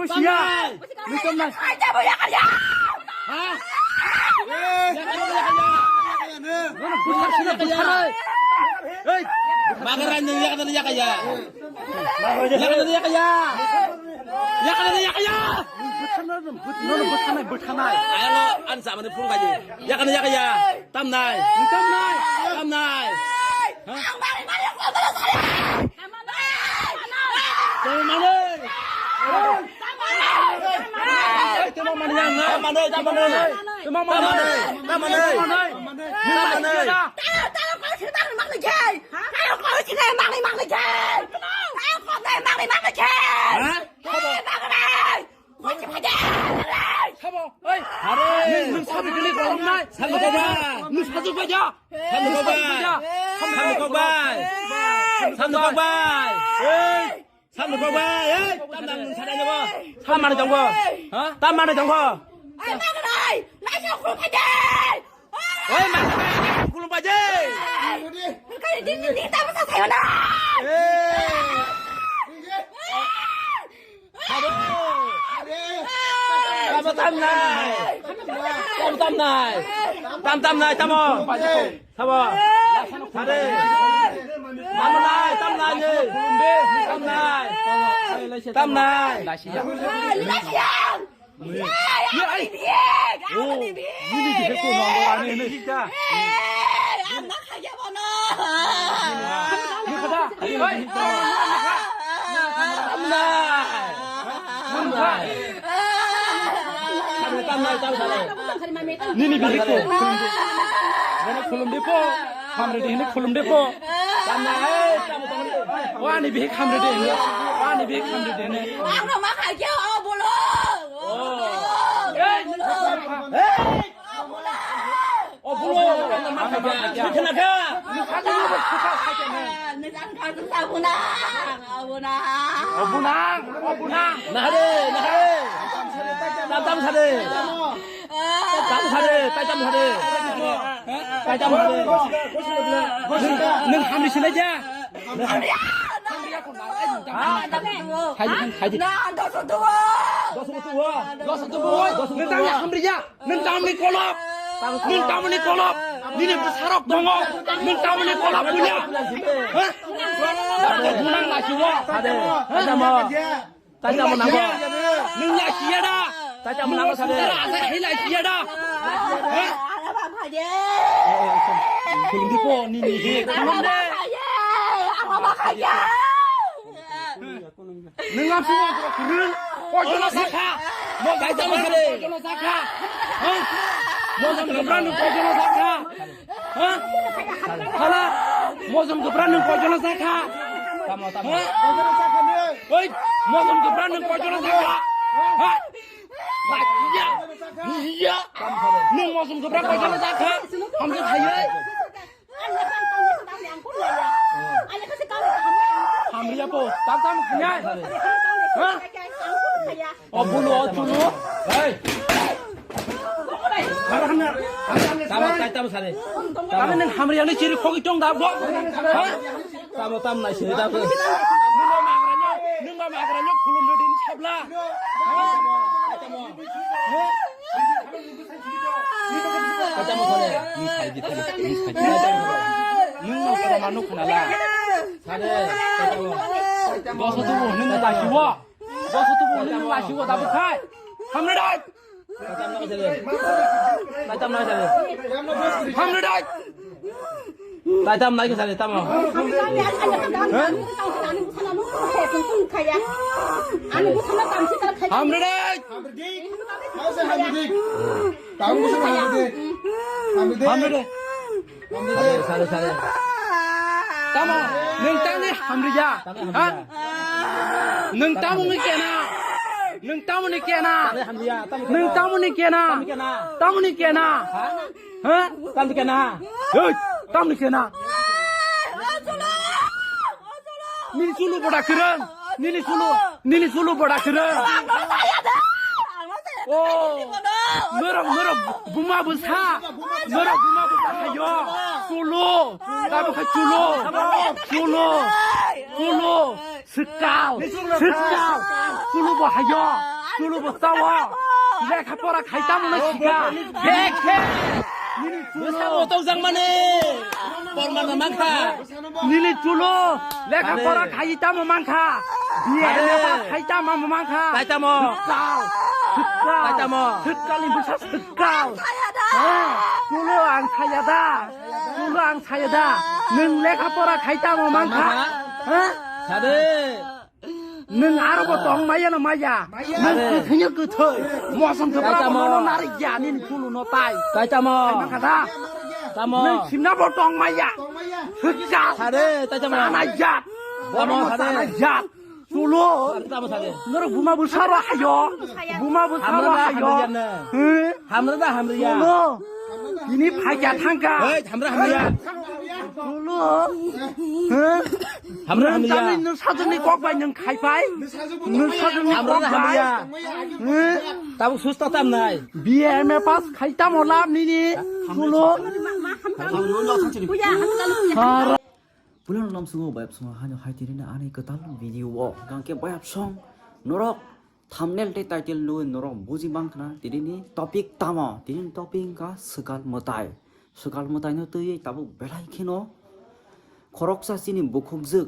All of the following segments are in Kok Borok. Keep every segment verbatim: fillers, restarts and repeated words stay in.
Siya. Ni tom nai. Ai, jabo ya kaya. Ha? Yakana yakaya. Mana buthar sina buthar. Ei. Magaran ni yakana yakaya. Yakana yakaya. Yakana yakaya. Buthar na, buthar na, buthar na, buthar na. Ayalo ansa mani phung kaji. Yakana yakaya. Tam nai. Tam nai. Tam nai. Ha? Tamo mani. Tamo mani yang na. Tamo mani, tamo mani. Tamo mani. Tamo mani. Tamo mani. Ha? Sabo, oi. Are. Nung, nung sabo kili kolom nai. Sabo kok bai. Nung sabo kok bai. Sabo kok bai. Sabo kok bai. Sabo kok bai. Ei. Sabo kok bai. Ei. Tam tam nung sadai nabo. Tam mana jongko? Ha? Tam mana jongko? Ai, magnai. Lai sa khulum pai de. Oi, magnai. Khulum pai de. Kai din din ta ba sa sayo na. Ei. Sabo. Sabo tam nai. Sabo tam nai. Tam tam nai, tamo. Sabo. Sare. Tam nai, tam nai ni. Tam nai. Tam nai. Lasiang. Lasiang. Ye, ai. Oh, ini di heku nonggo ani ini kita. Eh, anak aja bono. Ini kada. Ai, ai. Nini bihik ko khulum de. Gana khulum de po. Hamre de hini khulum de po. Wani bihik hamre de hini. Wani bihik hamre de hini. Ang no ma khai kya o bolo. Hey. Hey. O bolo. Khna kha. Nang kha sa buna. Buna. O buna. O buna. Nahare, nahare. Tam tam sare. Tam sare, tai tam sare. Tai tam sare. Nung hamri sinai ja. Hai, hai. Nung tang hamri ja. Nung tamni kolop. Nung tamni kolop. Nini bwsarok tongo. Nung tamni kolop punya. Ha? Bunang lasiwo. Ade. Ade mo. Taita mo nango. Nung lasiya da. Taita mo nango sade. Asa hi lasiya da. Ha? Khulum di po nini hi. Khulum de. Nung lam sini kurun. Kojono sakha. Mo taita mo sade. Kojono sakha. Ha? Mo jam gabra nung kojono sakha. Ha? Hala, mojom gabra nung kojono sakha. Tamo, tamo. Ha? Oi, mojom gabra nung kojono sakha. Ha? Iya. Iya. Nung mojom gabra kojono sakha. Hamjak haye. Hamriya po. Tam tam khanya. Ha? O bulu, o chulu. Hey. Tamo, tai tamo sare. Tamo nang hamri ani chiri khogi tong da bo. Ha? Tamo tam nai sini tamo. Nung ba magra nyo khulum de din sabla. Tamo sare. Nung no kora manu khna la. Sare. Boso tu bo nung ba kiwa. Boso tu bo nung ba kiwa da bo khai. Hamri dai. Taitam nai sale. Hamle dai. Taitam nai sale tamo. Hamle dai. Hamle dai. Sare, sare, sare. Tamo, nung tamo ni hamriya. Ha? Nung tamo ni kena. Nung tamo ni kena. Nung tamo ni kena. Tamo ni kena. Ha? Tamo kena. Hei, tamo ni kena. Nini sulu boda kereng. Nini sulu, nini sulu boda kereng. Oh, merok, merok, buma bwsa. Merok buma bwsa hayo. Sulu, tamo kha sulu. Sulu, sulu. Sekal, sekal. Sulu bo hayo. Chulu bwsao. Lekha pora khai tamo no sika. Bek, bek. Nini chulu. Bwsa motok jang mani. Porman na mankha. Nini chulu. Lekha pora khai tamo mankha. Biya na khai tamo mankha. Khai tamo. Sukal. Sukal. Khai tamo. Sukal ni bwsa sukal. Ha, chulu ang saya da. Chulu ang saya da. Nwng lekha pora khai tamo mankha. Ha? Sade. Nwng aro bo tong maya na maya. Nwng kwthwino kwthwi. Mosom thwpra bo nono nari ya nini phulu no tai. Tai tamo. Kada. Tamo. Nwng simna bo tong maya. Hwkha. Sade, tai tamo. Sana ya. Tamo sade. Sana ya. Chulu. Sade, tamo sade. Noro buma bwsa ro hayo. Buma bwsa ro hayo. Hamra da hamra ya. Chulu. Ini phaikya thangka. Hei, hamra hamra ya. Chulu. Hamra hamra ya. Nwng sajwkni kok bai nwng khai pai. Nwng sajwkni kok bai. Tabuk susta tam nai. B M A pass khai tamo lam nini. Chulu. Pulang lam sungo bayap sungo hani hai tini ani kwtal video o. Gangke bayap song norok. Thumbnail tei title nugwi norok buji mankha na tinini topic tamo? Tinini topic wngkha swkal mwtai. Swkal mwtaino twiwi tabuk belai kheno khoroksa chini bukhukjwk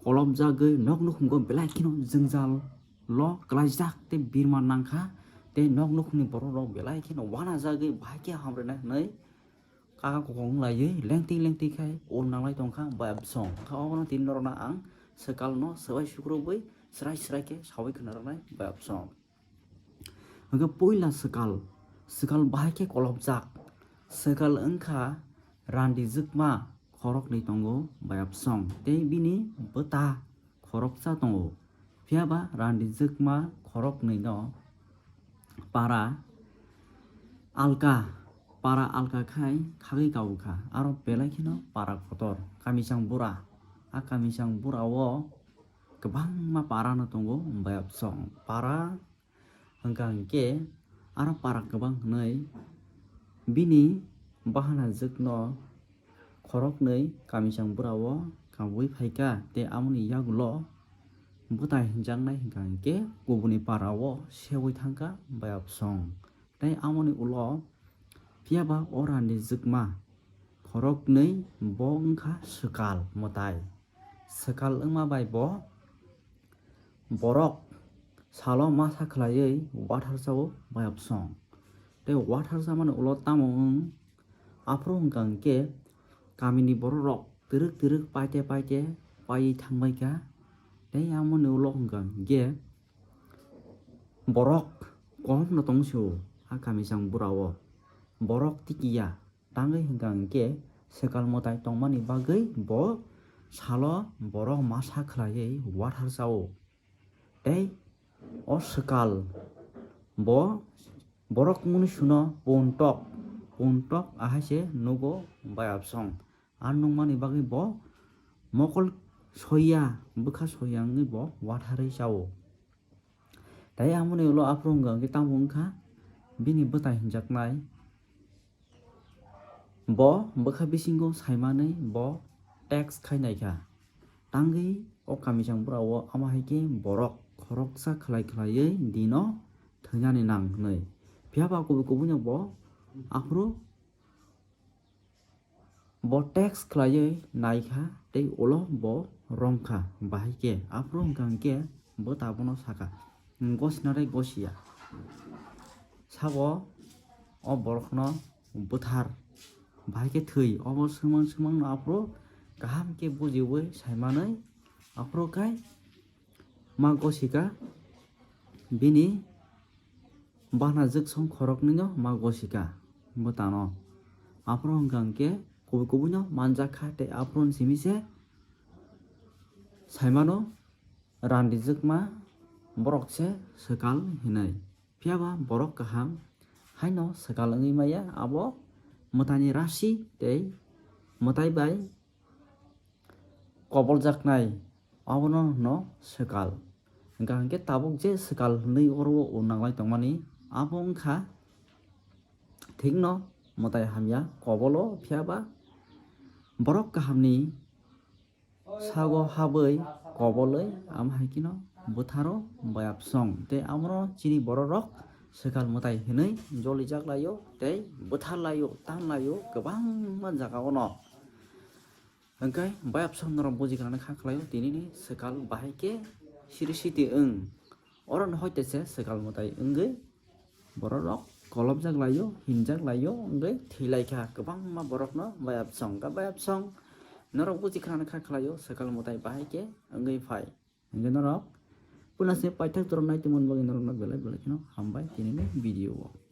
kolopjagwi nok nukhungo belai kheno jwngjal lo klaijak tei birma nangkha tei nok nukhungni borok rok belai kheno wanajagwi bahai khe hamrwnai hwnwi Kaka kokong laiwi lengtwi lengtwi khai ul nanglai tongkha bayapsong. Kha obono tini norokno ang swkalno swbai sukrubwi srai srai khe saui khna rwnai bayapsong. Hwnkhe puila swkal, swkal bahai khe kolopjak. Swkal wngkha randijwkma khoroknwi tongo bayapsong tei bini bwta khoroksa tongo. Phiya ba randijwkma khoroknwi no para alka, para alka khai khagwi kabu kha. Aro belai kheno para kotor, kamisang bura. A kamisang bura o kwbangma para no tongo, bayapsong para. Hwnkha hwnkhe aro para kwbang hwnwi bini bahanajwkno khoroknwi kamisang bura o kabui phaikha tei amoni yagulo bwtai hinjaknai hwnkha hwnkhe kubuni para o seui thangkha bayapsong tei amoni ulo phiyaba o randijwkma khoroknwi bo wngkha swkal mwtai. Swkal wngma bai bo borok salo masa khwlaiwi wathar chao bayapsong. Tei wathar chamani ulo tamo wng aphuru hwnkha hwnkhe kamini borok rok twrwk twrwk paite paite paiwi thangbaikha. Tei amoni ulo hwnkha hwnkhe borok komno tongsi o a kamisang bura o. Borok tikiya. Tangwi hwnkha hwnkhe swkal mwtai tongmani bagwi bo salo borok masa khwlaiwi wathar chao. Tei o swkal bo borok mwnwi suno puntok, puntok ahai se nugo bayapsong. A nukmani bagwi bo mokol soya, bwkha soya wngwi bo watharwi chao. Tei amoni ulo aphuru wngkha hwnkhe tamo wngkha bini bwtai hinjaknai. Bo bwkha bisingo saimanwi bo text khai naikha. Tangwi o kamisang bura o ama hai khe borok khoroksa khwlai khwlaiwi dino thwinani nang hwnwi. Phiya ba kubui kubuino bo aphuru Bo text khlaiwi naikha tei ulo bo romkha, bahai khe aphuru hwnkha hwnkhe bo tabono sakha, "Gosina tei gosiya sabo o borokno bwthar, bahai khe thwi." Obo swmang swmangno aphuru kaham khe bujiwi saimanwi aphuru khai ma gosika, bini bana jwksong khoroknwino ma gosika bwtano. Aphuru hwnkha hwnkhe kubui kubuino manjak kha tei aphuru simi se saimano randijwkma borok se swkal hinwi. Phiya ba borok kaham haino swkal wngwi maya, abo mwtaini rasi tei mwtai bai koboljaknai, abono hwno swkal. Hwnkha hwnkhe tabuk je swkal hwnwi oro o nanglai tongmani, abo wngkha thikno mwtai hamya kobolo, phiya ba borok kahamni sago habwi kobolwi, amo hai kheno bwtharo bayapsong tei abono chini bororok swkal mwtai hwnwi jolijak laio tei bwthar laio, tan laio kwbangma jagao no. Hwnkhe bayapsong norok buji gwnani kha khlaio, tinini swkal bahai khe siri siti wng. Oro no hoi tese swkal mwtai wngwi bororok kolopjak laio, hinjak laio, wngwi thwi lai kha kwbangma borokno bayapsong. Ka bayapsong norok buji gwnani kha khlaio, swkal mwtai bahai khe wngwi phai. Hwnkhe norok puila se paithak jora nai tongmani bagwi norokno belai belai kheno hambai tinini video o.